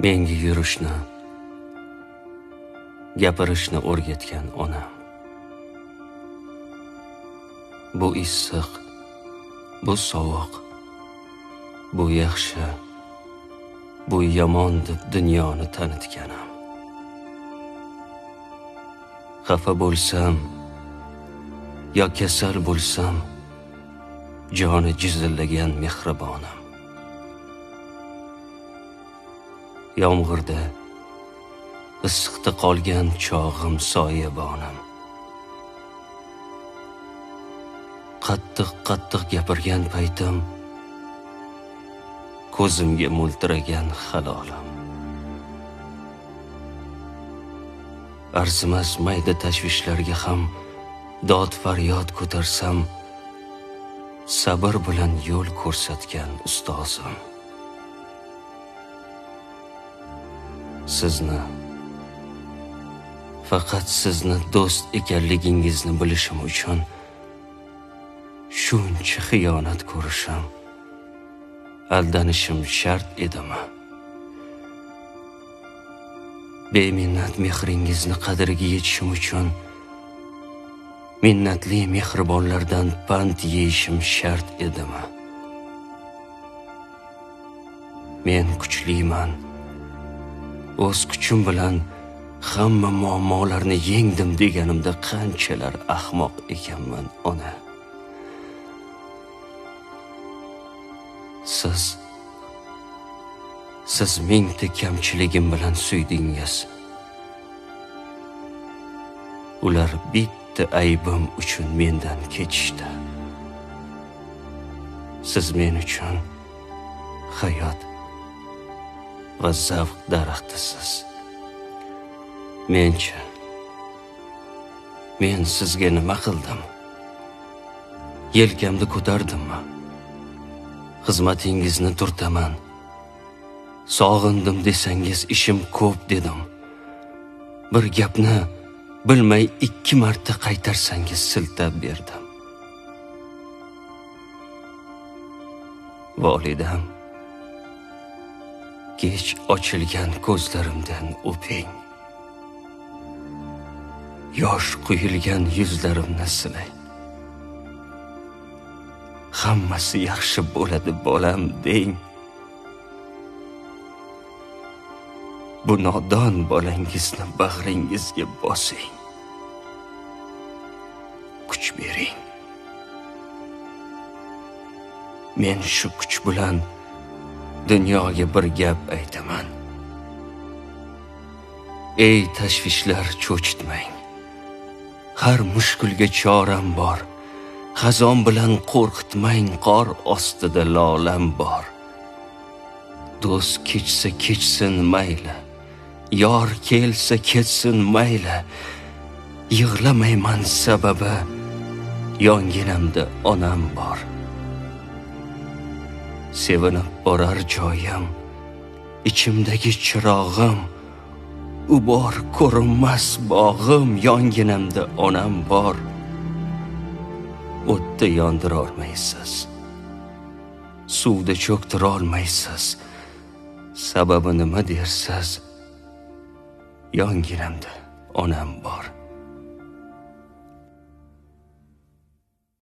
Menga yurishni, gapirishni o'rgatgan onam. Bu issiq, bu sovuq, bu yaxshi, bu yomon deb dunyoni tanitganim. Xafa bo'lsam yo kasal bo'lsam, joni jizillagan mehribonim. Yomg'irda, issiqda qolgan chog'im soyabonim. Qattiq-qattiq gapirgan paytim ko'zimga mo'ltiragan halolim. Arzimas mayda tashvishlarga ham dod faryod ko'tarsam, sabr bilan yo'l ko'rsatgan ustozim. Sizni, faqat sizni do'st ekanligingizni bilishim uchun shuncha xiyonat ko'rishim, aldanishim shart edimi? Beminnat mehringizni qadriga yetishim uchun minnatli mehribonlardan pand yeyishim shart edimi? Men kuchliman. O'z kuchim bilan hamma muammolarni yengdim deganimda qanchalar ahmoq ekanman, ona. Siz mingta kamchiligim bilan suydingiz. Ular bitta aybim uchun mendan kechishdi. Siz men uchun hayot va zavq daraxtisiz. Menchi, men sizga nima qildim? Yelkamni ko'tardimmi? Xizmatingizni turtaman. Sog'indim desangiz ishim ko'p dedim. Bir gapni bilmay 2 marta qaytarsangiz siltab berdim. Volidam, kech ochilgan ko'zlarimdan o'ping. Yosh quyilgan yuzlarimni silang. Hammasi yaxshi bo'ladi bolam deng. Bu nodon bolangizni bag'ringizga bosing. Kuch bering. Men shu kuch bilan dunyoga bir gap aytaman. Ey tashvishlar, cho'chitmang. Har mushkulga choram bor. Xazon bilan qo'rqitmang, qor ostida lolam bor. Do'st kechsa kechsin mayli, yor kelsa ketsin mayli. Yig'lamayman sababi yonginamda onam bor. Sevinib borar joyim, ichimdagi chirog'im, u bor ko'rinmas bog'im, yonginamda onam bor. O'tda yondira olmaysiz, suvda cho'ktira olmaysiz. Sababi nima dersiz? Yonginamda onam bor.